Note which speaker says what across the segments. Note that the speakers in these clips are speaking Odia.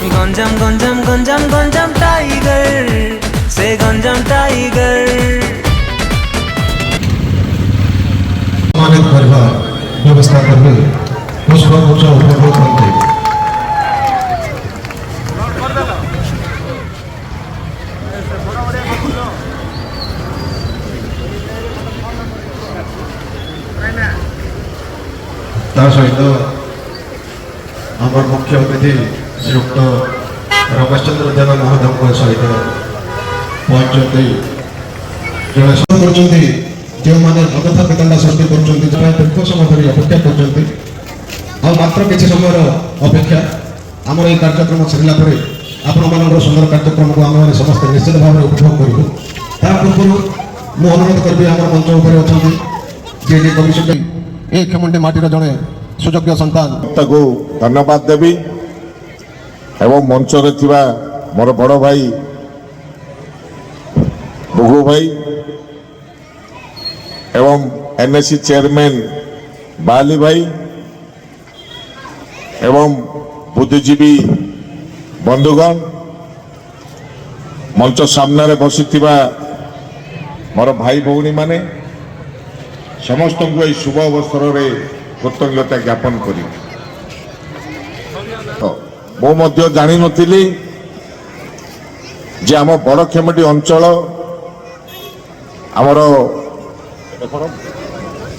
Speaker 1: ଗଞ୍ଜାମ, ଗଞ୍ଜାମ, ଗଞ୍ଜାମ, ଗଞ୍ଜାମ ଟାଇଗର, ସେ ଗଞ୍ଜାମ ଟାଇଗର।
Speaker 2: ସମ୍ମାନିତ କରିବା ବ୍ୟବସ୍ଥା କରିବେ, ପୁଷ୍ପଗୁଚ୍ଛ ଉପଭୋଗ କରନ୍ତି। ତା ସହିତ ଆମର ମୁଖ୍ୟ ଅତିଥି ଶ୍ରୀଯୁକ୍ତ ରମେଶ ଚନ୍ଦ୍ର ଜେନା ମହୋଦୟଙ୍କ ସହିତ ପହଞ୍ଚନ୍ତି। ଜଣେ କରୁଛନ୍ତି, ଯେଉଁମାନେ ଅଯଥା ବିତଣ୍ଡା ସୃଷ୍ଟି କରୁଛନ୍ତି, ଯେଉଁମାନେ ଦୀର୍ଘ ସମୟ ଧରି ଅପେକ୍ଷା କରୁଛନ୍ତି। ଆଉ ମାତ୍ର କିଛି ସମୟର ଅପେକ୍ଷା। ଆମର ଏହି କାର୍ଯ୍ୟକ୍ରମ ସରିଲା ପରେ ଆପଣମାନଙ୍କର ସୁନ୍ଦର କାର୍ଯ୍ୟକ୍ରମକୁ ଆମେମାନେ ସମସ୍ତେ ନିଶ୍ଚିତ ଭାବରେ ଉପଭୋଗ କରିବୁ। ତା ପୂର୍ବରୁ ମୁଁ ଅନୁରୋଧ କରିବି, ଆମର ମଞ୍ଚ ଉପରେ ଅଛନ୍ତି ଯିଏକି କମିଶନ ଏ ଖେମୁଣ୍ଡି ମାଟିର ଜଣେ ସୁଯୋଗ୍ୟ ସନ୍ତାନ।
Speaker 3: ତାକୁ ଧନ୍ୟବାଦ ଦେବି ଏବଂ ମଞ୍ଚରେ ଥିବା ମୋର ବଡ଼ ଭାଇ ବୁଗୁ ଭାଇ ଏବଂ ଏନ୍ଏସି ଚେୟାରମ୍ୟାନ୍ ବାଲି ଭାଇ ଏବଂ ବୁଦ୍ଧିଜୀବୀ ବନ୍ଧୁଗଣ, ମଞ୍ଚ ସାମ୍ନାରେ ବସିଥିବା ମୋର ଭାଇ ଭଉଣୀମାନେ, ସମସ୍ତଙ୍କୁ ଏହି ଶୁଭ ଅବସରରେ କୃତଜ୍ଞତା ଜ୍ଞାପନ କରିବି। ମୁଁ ମଧ୍ୟ ଜାଣିନଥିଲି ଯେ ଆମ ବଡ଼ ଖେମୁଣ୍ଡି ଅଞ୍ଚଳ ଆମର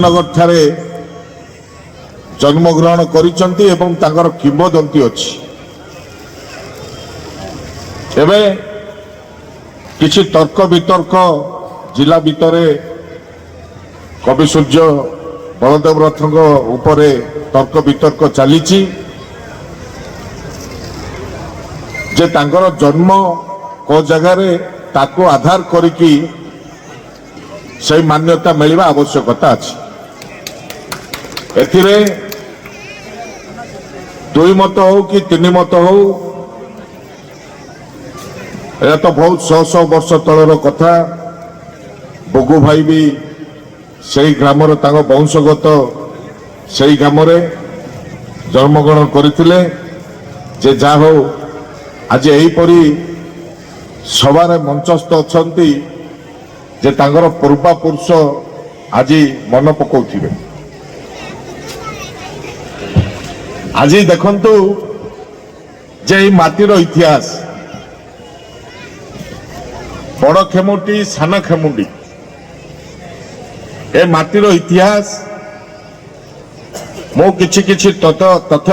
Speaker 3: ନଗର ଠାରେ ଜନ୍ମଗ୍ରହଣ କରିଛନ୍ତି ଏବଂ ତାଙ୍କର କିମ୍ବଦନ୍ତୀ ଅଛି। ଏବେ କିଛି ତର୍କ ବିତର୍କ ଜିଲ୍ଲା ଭିତରେ କବି ସୂର୍ଯ୍ୟ ବଳଦେବ ରଥଙ୍କ ଉପରେ ତର୍କ ବିତର୍କ ଚାଲିଛି ଯେ ତାଙ୍କର ଜନ୍ମ କୋଉ ଜାଗାରେ, ତାକୁ ଆଧାର କରିକି ସେଇ ମାନ୍ୟତା ମିଳିବା ଆବଶ୍ୟକତା ଅଛି। ଏଥିରେ ଦୁଇ ମତ ହଉ କି ତିନି ମତ ହଉ, ଏହା ତ ବହୁତ ଶହ ଶହ ବର୍ଷ ତଳର କଥା। ବୁଗୁ ଭାଇ ବି ସେଇ ଗ୍ରାମର, ତାଙ୍କ ବଂଶଗତ ସେଇ ଗ୍ରାମରେ ଜନ୍ମଗ୍ରହଣ କରିଥିଲେ। ଯେ ଯାହା ହଉ, ଆଜି ଏହିପରି ସଭାରେ ମଞ୍ଚସ୍ଥ ଅଛନ୍ତି ଯେ ତାଙ୍କର ପୂର୍ବାପୁରୁଷ ଆଜି ମନ ପକାଉଥିବେ। ଆଜି ଦେଖନ୍ତୁ ଯେ ଏଇ ମାଟିର ଇତିହାସ, ବଡ଼ ଖେମୁଣ୍ଡି, ସାନ ଖେମୁଣ୍ଡି, ଏ ମାଟିର ଇତିହାସ ମୁଁ କିଛି କିଛି ତଥ୍ୟ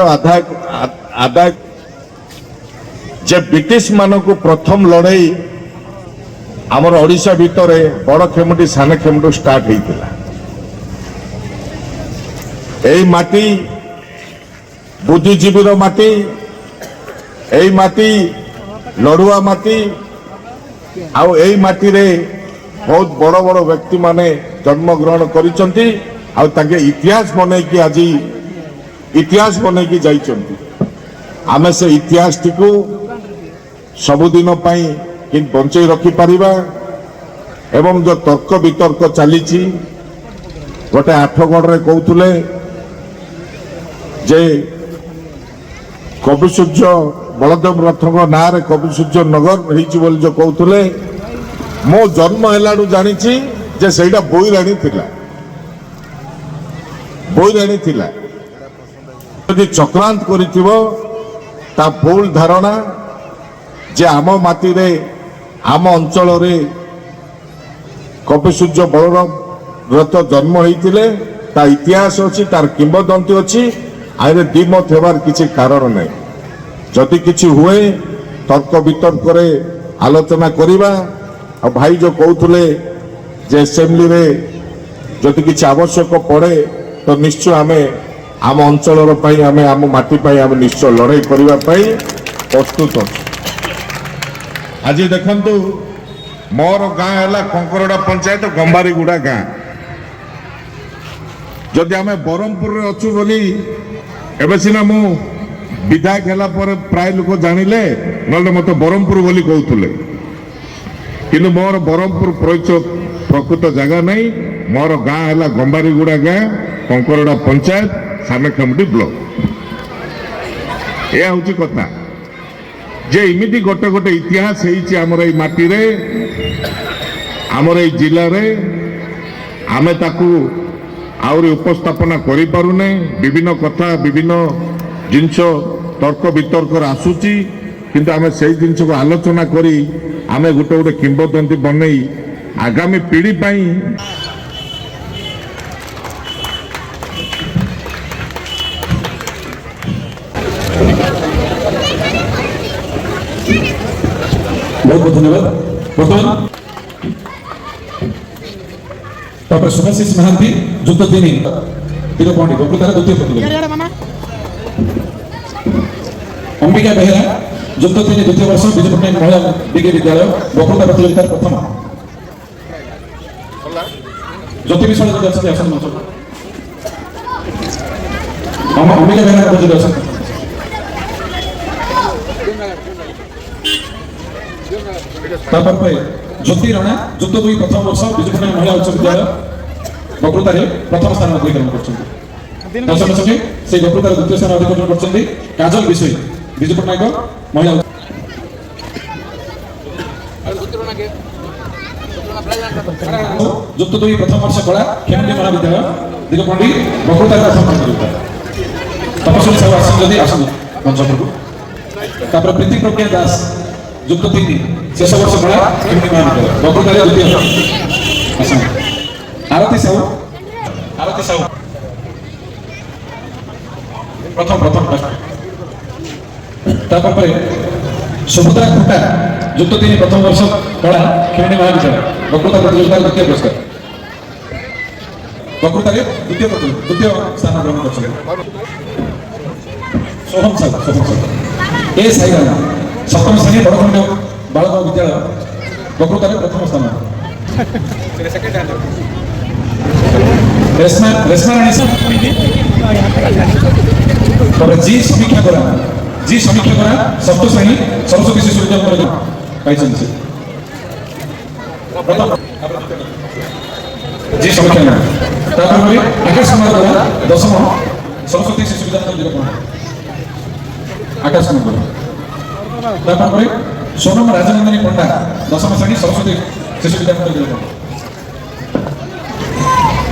Speaker 3: ଆଦାୟ ଯେ ବ୍ରିଟିଶ ମାନଙ୍କୁ ପ୍ରଥମ ଲଢ଼େଇ ଆମର ଓଡ଼ିଶା ଭିତରେ ବଡ଼ ଖେମୁଣ୍ଡି, ସାନ ଖେମୁଣ୍ଡି ଷ୍ଟାର୍ଟ ହେଇଥିଲା। ଏଇ ମାଟି ବୁଦ୍ଧିଜୀବୀର ମାଟି, ଏଇ ମାଟି ଲଢୁଆ ମାଟି। ଆଉ ଏଇ ମାଟିରେ ବହୁତ ବଡ଼ ବଡ଼ ବ୍ୟକ୍ତିମାନେ ଜନ୍ମଗ୍ରହଣ କରିଛନ୍ତି ଆଉ ତାଙ୍କେ ଇତିହାସ ବନେଇକି, ଆଜି ଇତିହାସ ବନେଇକି ଯାଇଛନ୍ତି। ଆମେ ସେ ଇତିହାସଟିକୁ ସବୁଦିନ ପାଇଁ କେମିତି ବଞ୍ଚେଇ ରଖିପାରିବା ଏବଂ ଯୋଉ ତର୍କ ବିତର୍କ ଚାଲିଛି, ଗୋଟେ ଆଠଗଡ଼ରେ କହୁଥିଲେ ଯେ କବିସୂର୍ଯ୍ୟ ବଳଦେବ ରଥଙ୍କ ନାଁରେ କବିସୂର୍ଯ୍ୟ ନଗର ହେଇଛି ବୋଲି ଯୋଉ କହୁଥିଲେ, ମୋ ଜନ୍ମ ହେଲାଠୁ ଜାଣିଛି ଯେ ସେଇଟା ବୋଇରାଣୀ ଥିଲା, ବୋଇରାଣୀ ଥିଲା। ଯଦି ଚକ୍ରାନ୍ତ କରିଥିବ, ତା ଭୁଲ ଧାରଣା ଯେ ଆମ ମାଟିରେ, ଆମ ଅଞ୍ଚଳରେ କବିସୂର୍ଯ୍ୟ ବଳରାମ ରଥ ଜନ୍ମ ହେଇଥିଲେ, ତା ଇତିହାସ ଅଛି, ତାର କିମ୍ବଦନ୍ତୀ ଅଛି। ଆରେ ଦ୍ୱିମତ ହେବାର କିଛି କାରଣ ନାହିଁ। ଯଦି କିଛି ହୁଏ, ତର୍କ ବିତର୍କରେ ଆଲୋଚନା କରିବା। ଆଉ ଭାଇ ଯୋଉ କହୁଥିଲେ ଯେ ଆସେମ୍ବଲିରେ ଯଦି କିଛି ଆବଶ୍ୟକ ପଡ଼େ, ତ ନିଶ୍ଚୟ ଆମେ ଆମ ଅଞ୍ଚଳର ପାଇଁ, ଆମେ ଆମ ମାଟି ପାଇଁ ଆମେ ନିଶ୍ଚୟ ଲଢ଼େଇ କରିବା ପାଇଁ ପ୍ରସ୍ତୁତ ଅଛୁ। ଆଜି ଦେଖନ୍ତୁ, ମୋର ଗାଁ ହେଲା କଙ୍କରଡ଼ା ପଞ୍ଚାୟତ ଗମ୍ଭାରୀଗୁଡ଼ା ଗାଁ। ଯଦି ଆମେ ବ୍ରହ୍ମପୁରରେ ଅଛୁ ବୋଲି ଏବେ ସିନା ମୁଁ ବିଧାୟକ ହେଲା ପରେ ପ୍ରାୟ ଲୋକ ଜାଣିଲେ, ନହେଲେ ମତେ ବ୍ରହ୍ମପୁର ବୋଲି କହୁଥିଲେ। କିନ୍ତୁ ମୋର ବ୍ରହ୍ମପୁର ପ୍ରକୃତ ଜାଗା ନାହିଁ। ମୋର ଗାଁ ହେଲା ଗମ୍ଭାରୀଗୁଡ଼ା ଗାଁ, କଙ୍କରଡ଼ା ପଞ୍ଚାୟତ, ସାନଖେମୁଣ୍ଡି ବ୍ଲକ। ଏହା ହେଉଛି କଥା। ଯେ ଏମିତି ଗୋଟେ ଗୋଟେ ଇତିହାସ ହେଇଛି ଆମର ଏଇ ମାଟିରେ, ଆମର ଏଇ ଜିଲ୍ଲାରେ। ଆମେ ତାକୁ ଆହୁରି ଉପସ୍ଥାପନା କରିପାରୁନେ। ବିଭିନ୍ନ କଥା, ବିଭିନ୍ନ ଜିନିଷ ତର୍କ ବିତର୍କରେ ଆସୁଛି, କିନ୍ତୁ ଆମେ ସେଇ ଜିନିଷକୁ ଆଲୋଚନା କରି ଆମେ ଗୋଟେ ଗୋଟେ କିମ୍ବଦନ୍ତୀ ବନେଇ ଆଗାମୀ ପିଢ଼ି ପାଇଁ।
Speaker 4: ବହୁତ ବହୁତ ଧନ୍ୟବାଦ। ବର୍ତ୍ତମାନ ତାପରେ ଶୁଭାଶିଷ ମହାନ୍ତି, ଯୁକ୍ତ 3, ଦିଗପହଣ୍ଡି, ବକ୍ତୃତାର ଦ୍ୱିତୀୟ ପ୍ରତିଯୋଗିତା। ଅମ୍ବିକା ବେହେରା, ଯୁକ୍ତ 3 ଦ୍ୱିତୀୟ ବର୍ଷ, ବିଜୁ ପଟ୍ଟନାୟକ ମହିଳା ବିଜ୍ଞ ବିଦ୍ୟାଳୟ, ବକ୍ତୃତା ପ୍ରତିଯୋଗିତାର ପ୍ରଥମ। ଜ୍ୟୋତି ବିଶ୍ୱାଳ ଯଦି ଅଛନ୍ତି, ଆସନ୍ତୁ ମଞ୍ଚକୁ। ଅମ୍ବିକା ବେହେରା ଯଦି ଅଛନ୍ତି। ତାପରେ ଜ୍ୟୋତି ରଣା, ଯୁକ୍ତ 2 ପ୍ରଥମ ବର୍ଷ, ବିଜୁ ପଟ୍ଟନାୟକ ମହିଳା ଉଚ୍ଚ ବିଦ୍ୟାଳୟ, ବକ୍ତୃତାରେ ପ୍ରଥମ ସ୍ଥାନ ଅଧିକରଣ କରିଛନ୍ତି। ତା ସଙ୍ଗେ ସଙ୍ଗେ ସେଇ ବକ୍ତୃତାର ଦ୍ୱିତୀୟ ସ୍ଥାନ ଅଧିକରଣ କରିଛନ୍ତି କାଜଲ ବିଷୋୟୀ, ବିଜୁ ପଟ୍ଟନାୟକ ମହିଳା। ଯୁକ୍ତ 2 ପ୍ରଥମ ବର୍ଷ କଳା, ଖେମୁଣ୍ଡି ମହାବିଦ୍ୟାଳୟ, ଦିଗପହଣ୍ଡି, ବକ୍ତୃତାର ପ୍ରଥମ ପ୍ରତିଯୋଗିତା। ତପସ୍ୱିନୀ ସାହୁ ଆସନ୍ତୁ ଯଦି, ଆସନ୍ତୁ ମଞ୍ଚ ଉପରକୁ। ତାପରେ ପ୍ରୀତି ପ୍ରଜ୍ଞା ଦାସ, ଯୁକ୍ତ 3 ଶେଷ ବର୍ଷ କଳା, ଖେମୁଣ୍ଡି ମହାବିଦ୍ୟାଳୟ, ବକ୍ତୃତାରେ ଦ୍ୱିତୀୟ। ଆସନ୍ତୁ। ଆରତୀ ସାହୁ, ଆରତୀ ସାହୁ ପ୍ରଥମ, ପ୍ରଥମ। ତାପରେ ସୁଭଦ୍ରା ଖୁଟା, ଯୁକ୍ତ 3 ପ୍ରଥମ ବର୍ଷ କଳା, ଖେମୁଣ୍ଡି ମହାବିଦ୍ୟାଳୟ, ବକ୍ତୃତା ପ୍ରତିଯୋଗିତାର ଦ୍ୱିତୀୟ ପୁରସ୍କାର, ବକ୍ତୃତାରେ ଦ୍ୱିତୀୟ, ଦ୍ୱିତୀୟ ସ୍ଥାନ ଗ୍ରହଣ କରିଛନ୍ତି। ସୋହମ ସାହୁ, ସୋହମ ସାହୁ, ଏ ସାଇରାମ, ସପ୍ତମ ଶ୍ରେଣୀ, ବଡ଼ଖଣ୍ଡ ବାଳକ ବିଦ୍ୟାଳୟ, ବକ୍ତୃତାରେ ପ୍ରଥମ ସ୍ଥାନ। ରେଶମା, ରେଶମା ରାଣୀ ସାହୁ। ତାପରେ ଜି ସମୀକ୍ଷା କରା, ଜି ସମୀକ୍ଷା କରା, ଷଷ୍ଠ ଶ୍ରେଣୀ, ସରସ୍ୱତୀ ଶିଶୁ ବିଦ୍ୟା ମନ୍ଦିର ପାଇଛନ୍ତି ସେ ପ୍ରଥମ। ଜି ସମୀକ୍ଷା କରା। ତାପରେ ଆକାଶ କୁମାର କରା, ଦଶମ, ସରସ୍ୱତୀ ଶିଶୁ ବିଦ୍ୟା ମନ୍ଦିର, ଆକାଶ କୁମାର କରା। ତାପରେ ସୋନମ ରାଜନନ୍ଦିନୀ ପଣ୍ଡା, ଦଶମ ଶ୍ରେଣୀ, ସରସ୍ୱତୀ ଶିଶୁ ବିଦ୍ୟା ମନ୍ଦିର,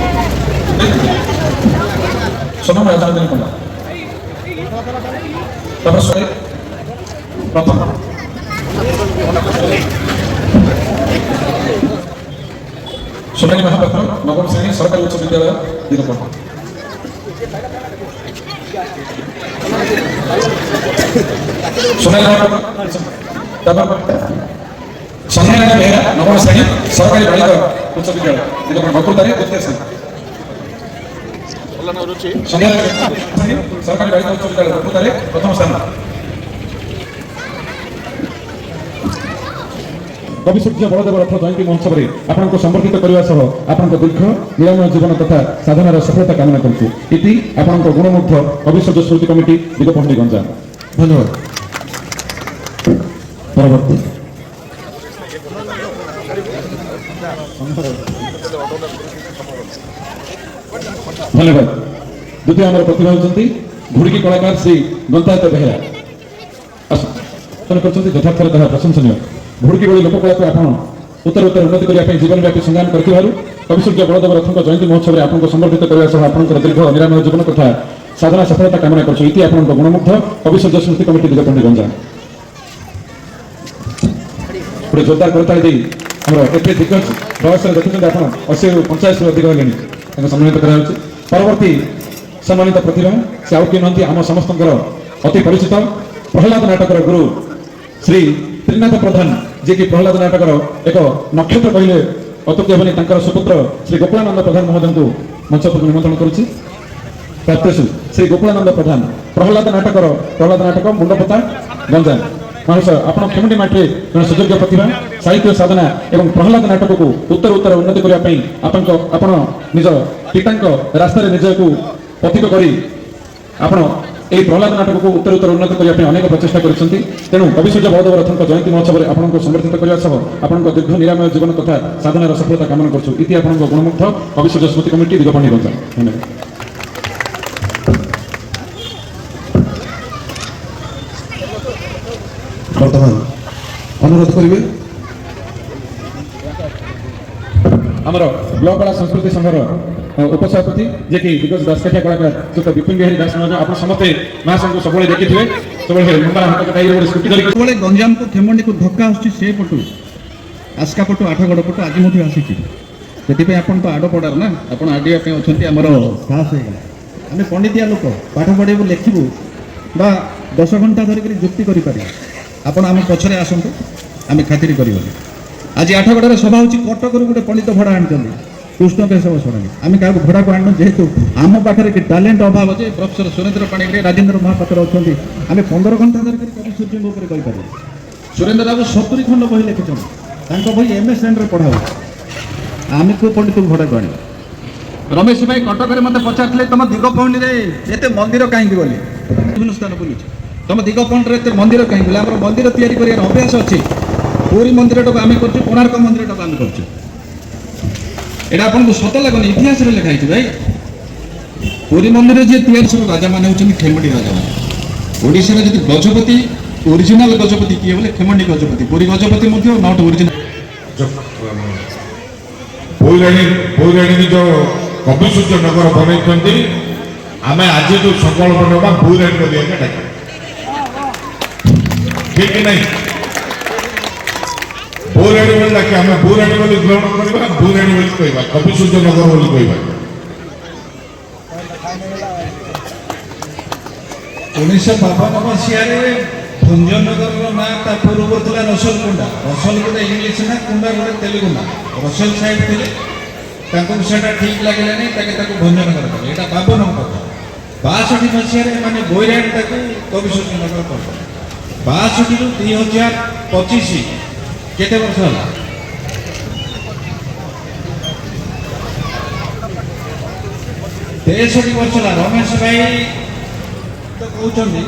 Speaker 4: ସୋନମ ରାଜନନ୍ଦିନୀ ପଣ୍ଡା। ତାପରେ ପ୍ରଥମ ସୋନାଲି ମହାପାତ୍ର, ନବମ ଶ୍ରେଣୀ, ସରକାରୀ ଉଚ୍ଚ ବିଦ୍ୟାଳୟ, ଦିଗପହଣ୍ଡି। ସୋନାଲି ମହାପାତ୍ର। ତାପରେ ସନ୍ଧ୍ୟାରାଣୀ ବେହେରା, ନବମ ଶ୍ରେଣୀ, ସରକାରୀ ବାଳିକା ଉଚ୍ଚ ବିଦ୍ୟାଳୟ, ଦିଗପହଣ୍ଡି, ବକ୍ତୃତାରେ ଦ୍ୱିତୀୟ ସ୍ଥାନ। ସନ୍ଧ୍ୟାରାଣୀ, ସରକାରୀ ବାଳିକା ଉଚ୍ଚ ବିଦ୍ୟାଳୟ, ବକ୍ତୃତାରେ ପ୍ରଥମ ସ୍ଥାନ। କବିସୂର୍ଯ୍ୟ ବଳଦେବ ରଥ ଜୟନ୍ତୀ ମହୋତ୍ସବରେ ଆପଣଙ୍କୁ ସମ୍ବର୍ଦ୍ଧିତ କରିବା ସହ ଆପଣଙ୍କ ଦୀର୍ଘ ନିରାମୟ ଜୀବନ ତଥା ସାଧନାର ସଫଳତା କାମନା କରୁଛୁ। ଇତି ଆପଣଙ୍କ ଗୁଣମୁଗ୍ଧ କବିସୂର୍ଯ୍ୟ ସ୍ମୃତି କମିଟି, ଦିଗପହଣ୍ଡି, ଗଞ୍ଜାମ।
Speaker 2: ଧନ୍ୟବାଦ। ପରବର୍ତ୍ତୀ।
Speaker 4: ଧନ୍ୟବାଦ। ଦ୍ୱିତୀୟ ଆମର ପ୍ରତିଭା ହେଉଛନ୍ତି ଘୁଡ଼ିକି କଳାକାର ଶ୍ରୀ ଗନ୍ତାୟତ ବେହେରା। କରିଛନ୍ତି ଯଥାର୍ଥରେ ତାହା ପ୍ରଶଂସନୀୟ। ଘୁଡ଼ିକି ଭଳି ଲୋକକଳାକୁ ଆପଣ ଉତ୍ତର ଉତ୍ତର ଉନ୍ନତି କରିବା ପାଇଁ ଜୀବନବ୍ୟାପୀ ସଂଗ୍ରାମ କରିଥିବାରୁ କବିସୂର୍ଯ୍ୟ ବଳଦେବ ରଥଙ୍କ ଜୟନ୍ତୀ ମହୋତ୍ସବରେ ଆପଣଙ୍କୁ ସମ୍ବର୍ଦ୍ଧିତ କରିବା ସହ ଆପଣଙ୍କର ଦୀର୍ଘ ନିରାମୟ ଜୀବନ ତଥା ସାଧନା ସଫଳତା କାମନା କରୁଛୁ। ଇତି ଆପଣଙ୍କ ଗୁଣମୁଗ୍ଧ କବିସୂର୍ଯ୍ୟ ସ୍ମୃତି କମିଟି, ଦିଗପହଣ୍ଡି, ଗଞ୍ଜାମ। ଗୋଟେ ଜୋରଦାର କରତାଳି ଦେଇ ଆମର ଏତେ ଦିଗ୍ଗଜ ବୟସରେ ଦେଖୁଛନ୍ତି ଆପଣ, 80ରୁ 85ରୁ ଅଧିକ ହେଲେଣି, ତାଙ୍କୁ ସମ୍ମାନିତ କରାଯାଉଛି। ପରବର୍ତ୍ତୀ ସମ୍ମାନିତ ପ୍ରତିଭା ସେ ଆଉ କିଏ ନୁହନ୍ତି, ଆମ ସମସ୍ତଙ୍କର ଅତି ପରିଚିତ ପ୍ରହ୍ଲାଦ ନାଟକର ଗୁରୁ ଶ୍ରୀ ତ୍ରିନାଥ ପ୍ରଧାନ, ଯିଏକି ପ୍ରହ୍ଲାଦ ନାଟକର ଏକ ନକ୍ଷତ୍ର କହିଲେ ଅତ୍ୟୁକ୍ତି ହେବନି। ତାଙ୍କର ସୁପୁତ୍ର ଶ୍ରୀ ଗୋକୁଳାନନ୍ଦ ପ୍ରଧାନ ମହୋଦୟଙ୍କୁ ମଞ୍ଚ ଉପରକୁ ନିମନ୍ତ୍ରଣ କରୁଛି। ପ୍ରାପ୍ତେଷୁ ଶ୍ରୀ ଗୋକୁଳାନନ୍ଦ ପ୍ରଧାନ, ପ୍ରହ୍ଲାଦ ନାଟକର, ପ୍ରହ୍ଲାଦ ନାଟକ ମୁଣ୍ଡପତା, ଗଞ୍ଜାମ। ମହାଶୟ, ଆପଣ ଖେମୁଣ୍ଡି ମାଟିରେ ଜଣେ ସୁଯୋଗ୍ୟ ପ୍ରତିଭା। ସାହିତ୍ୟ ସାଧନା ଏବଂ ପ୍ରହ୍ଲାଦ ନାଟକକୁ ଉତ୍ତର ଉତ୍ତର ଉନ୍ନତି କରିବା ପାଇଁ ଆପଣଙ୍କ, ଆପଣ ନିଜ ପିତାଙ୍କ ରାସ୍ତାରେ ନିଜକୁ ପଥିକ କରି ଆପଣ ଏହି ପ୍ରହ୍ଲାଦ ନାଟକକୁ ଉତ୍ତର ଉତ୍ତର ଉନ୍ନତି କରିବା ପାଇଁ ଅନେକ ପ୍ରଚେଷ୍ଟା କରିଛନ୍ତି। ତେଣୁ କବିସୂର୍ଯ୍ୟ ବଳଦେବ ରଥଙ୍କ ଜୟନ୍ତୀ ମହୋତ୍ସବରେ ଆପଣଙ୍କୁ ସମ୍ବର୍ଦ୍ଧିତ କରିବା ସହ ଆପଣଙ୍କ ଦୀର୍ଘ ନିରାମୟ ଜୀବନ ତଥା ସାଧନାର ସଫଳତା କାମନା କରୁଛୁ। ଇତି ଆପଣଙ୍କ ଗୁଣମୁଗ୍ଧ କବିସୂର୍ଯ୍ୟ ସ୍ମୃତି କମିଟି, ଦିଗପହଣ୍ଡି, ଗଞ୍ଜାମ। ଧନ୍ୟବାଦ।
Speaker 2: ବର୍ତ୍ତମାନ ଅନୁରୋଧ କରିବେ।
Speaker 4: ଆମର ବ୍ଲକ କଳା ସଂସ୍କୃତି ସଂଘର ଉପସଭାପତି, ଯିଏକି ଦିଗ୍ଗଜ ଦାସକାଠିଆ କଳାକାର ଶ୍ରୀଯୁକ୍ତ ବିପିନ ବିହାରୀ ଦାସ ମହାଶୟ। ଆପଣ ସମସ୍ତେ ମହାଶୟଙ୍କୁ ସବୁବେଳେ ଦେଖିଥିବେ, ସବୁବେଳେ ଲମ୍ବା ହାତ କଟା ଗୋଟେ ସ୍କୁଟି ଧରିକି।
Speaker 5: ସବୁବେଳେ ଗଞ୍ଜାମକୁ, ଖେମଣ୍ଡିକୁ ଧକ୍କା ଆସୁଛି ସେ ପଟୁ, ଆସ୍କା ପଟୁ, ଆଠଗଡ଼ ପଟୁ, ଆଜି ମଧ୍ୟ ଆସିଛି। ସେଥିପାଇଁ ଆପଣ ତ ଆଡ଼ପଡ଼ାର ନା, ଆପଣ ଆଡ଼ିବା ପାଇଁ ଅଛନ୍ତି, ଆମର ସାହସ ହେଇଗଲା। ଆମେ ପଣ୍ଡିତିଆ ଲୋକ, ପାଠ ପଢ଼ିବୁ, ଲେଖିବୁ ବା 10 ଘଣ୍ଟା ଧରିକରି ଯୁକ୍ତି କରିପାରିବୁ। ଆପଣ ଆମ ପଛରେ ଆସନ୍ତୁ, ଆମେ ଖାତିରି କରିବନି। ଆଜି ଆଠଗଡ଼ରେ ସଭା ହେଉଛି, କଟକରୁ ଗୋଟେ ପଣ୍ଡିତ ଭଡ଼ା ଆଣିଛନ୍ତି, କୃଷ୍ଣ କେଶବ ଷଡ଼ଙ୍ଗୀ। ଆମେ କାହାକୁ ଭଡ଼ାକୁ ଆଣିନୁ, ଯେହେତୁ ଆମ ପାଖରେ କି ଟ୍ୟାଲେଣ୍ଟ ଅଭାବ ଅଛି। ପ୍ରଫେସର ସୁରେନ୍ଦ୍ର ପାଣିଗ୍ରାହୀ, ରାଜେନ୍ଦ୍ର ମହାପାତ୍ର ଅଛନ୍ତି, ଆମେ 15 ଘଣ୍ଟା ଧରିକରି କବି ସୂର୍ଯ୍ୟଙ୍କ ଉପରେ କହିପାରିବୁ। ସୁରେନ୍ଦ୍ର ବାବୁ 70 ଖଣ୍ଡ ବହି ଲେଖିଛନ୍ତି, ତାଙ୍କ ବହି ଏମ୍ ଏ ଶ୍ରେଣୀରେ ପଢ଼ା ହେଉଛି। ଆମେ କେଉଁ ପଣ୍ଡିତକୁ ଭଡ଼ାକୁ ଆଣିବୁ? ରମେଶ ଭାଇ କଟକରେ ମୋତେ ପଚାରିଥିଲେ, ତମ ଦିଗପହଣ୍ଡିରେ ଏତେ ମନ୍ଦିର କାହିଁକି ବୋଲି। ବିଭିନ୍ନ ସ୍ଥାନ ବୁଲୁଛି, ତମ ଦିଗପହଣ୍ଡିରେ ଏତେ ମନ୍ଦିର କାହିଁକି ବୋଲି। ଆମର ମନ୍ଦିର ତିଆରି କରିବାର ଅଭ୍ୟାସ ଅଛି। ପୁରୀ ମନ୍ଦିରଟାକୁ ଆମେ କରୁଛୁ, କୋଣାର୍କ ମନ୍ଦିରଟାକୁ ଆମେ କରୁଛୁ। ଏଇଟା ଆପଣଙ୍କୁ ସତ ଲାଗୁନି, ଇତିହାସରେ ଲେଖା ହେଇଛି ଭାଇ। ପୁରୀ ମନ୍ଦିର ଯିଏ ତିଆରି, ସବୁ ରାଜାମାନେ ହେଉଛନ୍ତି ଖେମଣ୍ଡି ରାଜାମାନେ। ଓଡ଼ିଶାରେ ଯଦି ଗଜପତି, ଓରିଜିନାଲ ଗଜପତି କିଏ ବୋଲେ ଖେମଣ୍ଡି ଗଜପତି। ପୁରୀ ଗଜପତି ମଧ୍ୟ not original.
Speaker 3: ବୋଇରାଣୀ, ବୋଇରାଣୀ ଯୋଉ କବିସୂର୍ଯ୍ୟ ନଗର ବନେଇଛନ୍ତି, ଆମେ ଆଜି ଯୋଉ ସଂକଳ୍ପ ନେବା, ବୋଇରାଣୀ ବୋଲି ଆମେ ଡାକିବା, ଠିକ କି ନାହିଁ? ବୋଇରାଣୀ ବୋଲି ଡାକିବା, ଆମେ ବୋଇରାଣୀ ବୋଲି ଗ୍ରହଣ କରିବା, ବୋଇରାଣୀ ବୋଲି କହିବା, କବିସୂର୍ଯ୍ୟ ନଗର ବୋଲି କହିବା।
Speaker 5: 1952 ମସିହାରେ ଭଞ୍ଜନଗରର ନାଁ ତା ପୂର୍ବରୁ ଥିଲା ରସଲକୁଣ୍ଡା। ରସଲକୁଣ୍ଡା ଇଂଲିଶ ନା, କୁଣ୍ଡା ଗୋଟେ ତେଲୁଗୁ ନା। ରସଲ ସାହେବ ଥିଲେ, ତାଙ୍କୁ ସେଇଟା ଠିକ୍ ଲାଗିଲାନି, ତାକେ ତାକୁ ଭଞ୍ଜନଗର କଲେ। ଏଇଟା 52 କଥା। 62 ମସିହାରେ ଏମାନେ ବୋଇରାଣୀଟାକୁ କବିସୂର୍ଯ୍ୟନଗର କରିଦେଲେ। 62ରୁ 2025 କେତେ ବର୍ଷ ହେଲା? 63 ବର୍ଷ ହେଲା। ରମେଶ ଭାଇ ତ କହୁଛନ୍ତି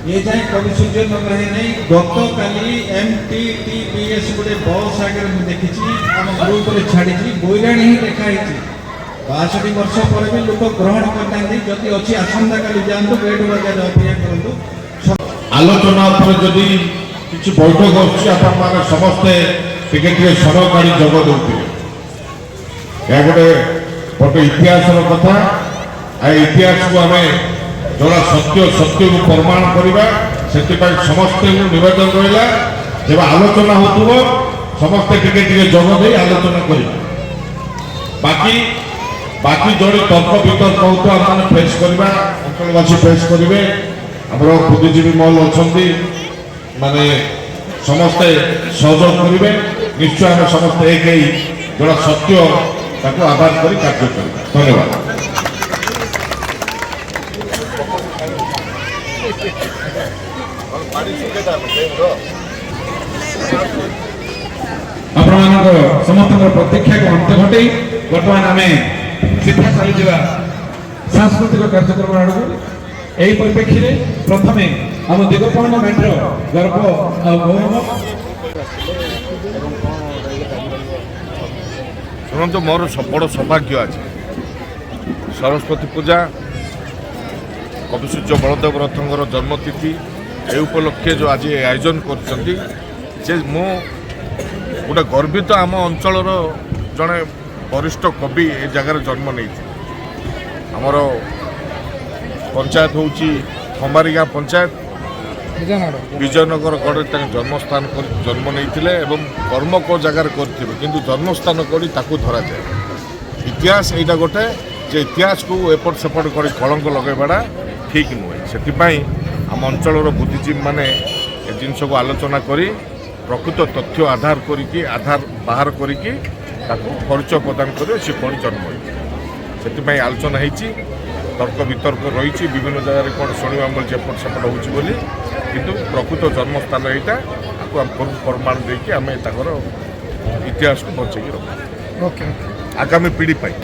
Speaker 5: ଏ ଯାଏଁ କବି ସୂର୍ଯ୍ୟ ନଗର ହେଇନାହିଁ। ଗତକାଲି MTTBS ଗୋଟେ ବସ୍ ଆଗରେ ମୁଁ ଦେଖିଛି, ଆମ ଗ୍ରୁପରେ ଛାଡ଼ିଛି, ବୋଇରାଣୀ ହିଁ ଲେଖା ହେଇଛି। 62 ବର୍ଷ ପରେ ବି ଲୋକ ଗ୍ରହଣ କରିନାହାନ୍ତି। ଯଦି ଅଛି, ଆସନ୍ତାକାଲି ଯାଆନ୍ତୁ, ବେଡ୍ ବଜାରରେ ଅପେକ୍ଷା କରନ୍ତୁ।
Speaker 3: ଆଲୋଚନା ଉପରେ ଯଦି କିଛି ବୈଠକ ଆସୁଛି, ଆପଣମାନେ ସମସ୍ତେ ଟିକେ ଟିକେ ସମୟ କାଢ଼ି ଯୋଗ ଦେଉଥିବେ। ଏହା ଗୋଟେ ଗୋଟେ ଇତିହାସର କଥା। ଆଉ ଇତିହାସକୁ ଆମେ ଯୋଉଟା ସତ୍ୟ, ସତ୍ୟକୁ ପ୍ରମାଣ କରିବା, ସେଥିପାଇଁ ସମସ୍ତଙ୍କୁ ନିବେଦନ ରହିଲା, ଯେବେ ଆଲୋଚନା ହେଉଥିବ ସମସ୍ତେ ଟିକେ ଟିକେ ଯୋଗ ଦେଇ ଆଲୋଚନା କରିବା। ବାକି ବାକି ଯୋଉଠି ତର୍କ ବିତର୍କ ହେଉଥିବ, ଆମମାନେ ଫେସ୍ କରିବା, ଅଞ୍ଚଳବାସୀ ଫେସ୍ କରିବେ। ଆମର ବୁଦ୍ଧିଜୀବୀ ମହଲ ଅଛନ୍ତି, ମାନେ ସମସ୍ତେ ସହଯୋଗ କରିବେ। ନିଶ୍ଚୟ ଆମେ ସମସ୍ତେ ଏକ ହେଇ ଯୋଉଟା ସତ୍ୟ ତାକୁ ଆଧାର କରି କାର୍ଯ୍ୟ କରିବା। ଧନ୍ୟବାଦ।
Speaker 4: ଆପଣମାନଙ୍କ ସମସ୍ତଙ୍କର ପ୍ରତୀକ୍ଷାକୁ ଅନ୍ତ ଘଟେଇ ବର୍ତ୍ତମାନ ଆମେ ସିଧା ଚାଲିଯିବା ସାଂସ୍କୃତିକ କାର୍ଯ୍ୟକ୍ରମ ଆଡ଼କୁ। ଏହି ପରିପ୍ରେକ୍ଷୀରେ ପ୍ରଥମେ ଆମ ଦିଗପହଣ୍ଡି ମାଟିର ଗର୍ବ ଆଉ ଗୌରବ।
Speaker 3: ଶୁଣନ୍ତୁ, ମୋର ବଡ଼ ସୌଭାଗ୍ୟ ଅଛି, ସରସ୍ୱତୀ ପୂଜା, କବିସୂର୍ଯ୍ୟ ବଳଦେବ ରଥଙ୍କର ଜନ୍ମତିଥି, ଏ ଉପଲକ୍ଷେ ଯେଉଁ ଆଜି ଆୟୋଜନ କରିଛନ୍ତି ଯେ ମୁଁ ଗୋଟେ ଗର୍ବିତ। ଆମ ଅଞ୍ଚଳର ଜଣେ ବରିଷ୍ଠ କବି ଏ ଜାଗାରେ ଜନ୍ମ ନେଇଥିଲେ। ଆମର ପଞ୍ଚାୟତ ହେଉଛି ଖମାରିଗାଁ ପଞ୍ଚାୟତ, ବିଜୟନଗର ଗଡ଼ରେ ତାଙ୍କ ଜନ୍ମସ୍ଥାନ କରି ଜନ୍ମ ନେଇଥିଲେ ଏବଂ କର୍ମ କେଉଁ ଜାଗାରେ କରିଥିବେ, କିନ୍ତୁ ଜନ୍ମସ୍ଥାନ କରି ତାକୁ ଧରାଯାଏ। ଇତିହାସ ଏଇଟା ଗୋଟେ ଯେ ଇତିହାସକୁ ଏପଟ ସେପଟ କରି କଳଙ୍କ ଲଗାଇବାଟା ଠିକ୍ ନୁହେଁ। ସେଥିପାଇଁ ଆମ ଅଞ୍ଚଳର ବୁଦ୍ଧିଜୀବୀମାନେ ଏ ଜିନିଷକୁ ଆଲୋଚନା କରି ପ୍ରକୃତ ତଥ୍ୟ ଆଧାର କରିକି, ଆଧାର ବାହାର କରିକି ତାକୁ ପରିଚୟ ପ୍ରଦାନ କରିବେ, ସେ କ'ଣ ଜନ୍ମ ହେଇଛି। ସେଥିପାଇଁ ଆଲୋଚନା ହେଇଛି, ତର୍କ ବିତର୍କ ରହିଛି, ବିଭିନ୍ନ ଜାଗାରେ କ'ଣ ଶୁଣିବା ମିଳୁଛି ଏପଟ ସେପଟ ହେଉଛି ବୋଲି, କିନ୍ତୁ ପ୍ରକୃତ ଜନ୍ମସ୍ଥାନ ଏଇଟା। ଆକୁ ଆମେ ପ୍ରମାଣ ଦେଇକି ଆମେ ତାଙ୍କର ଇତିହାସକୁ ବଞ୍ଚେଇକି ରଖୁ ଆଗାମୀ ପିଢ଼ି ପାଇଁ।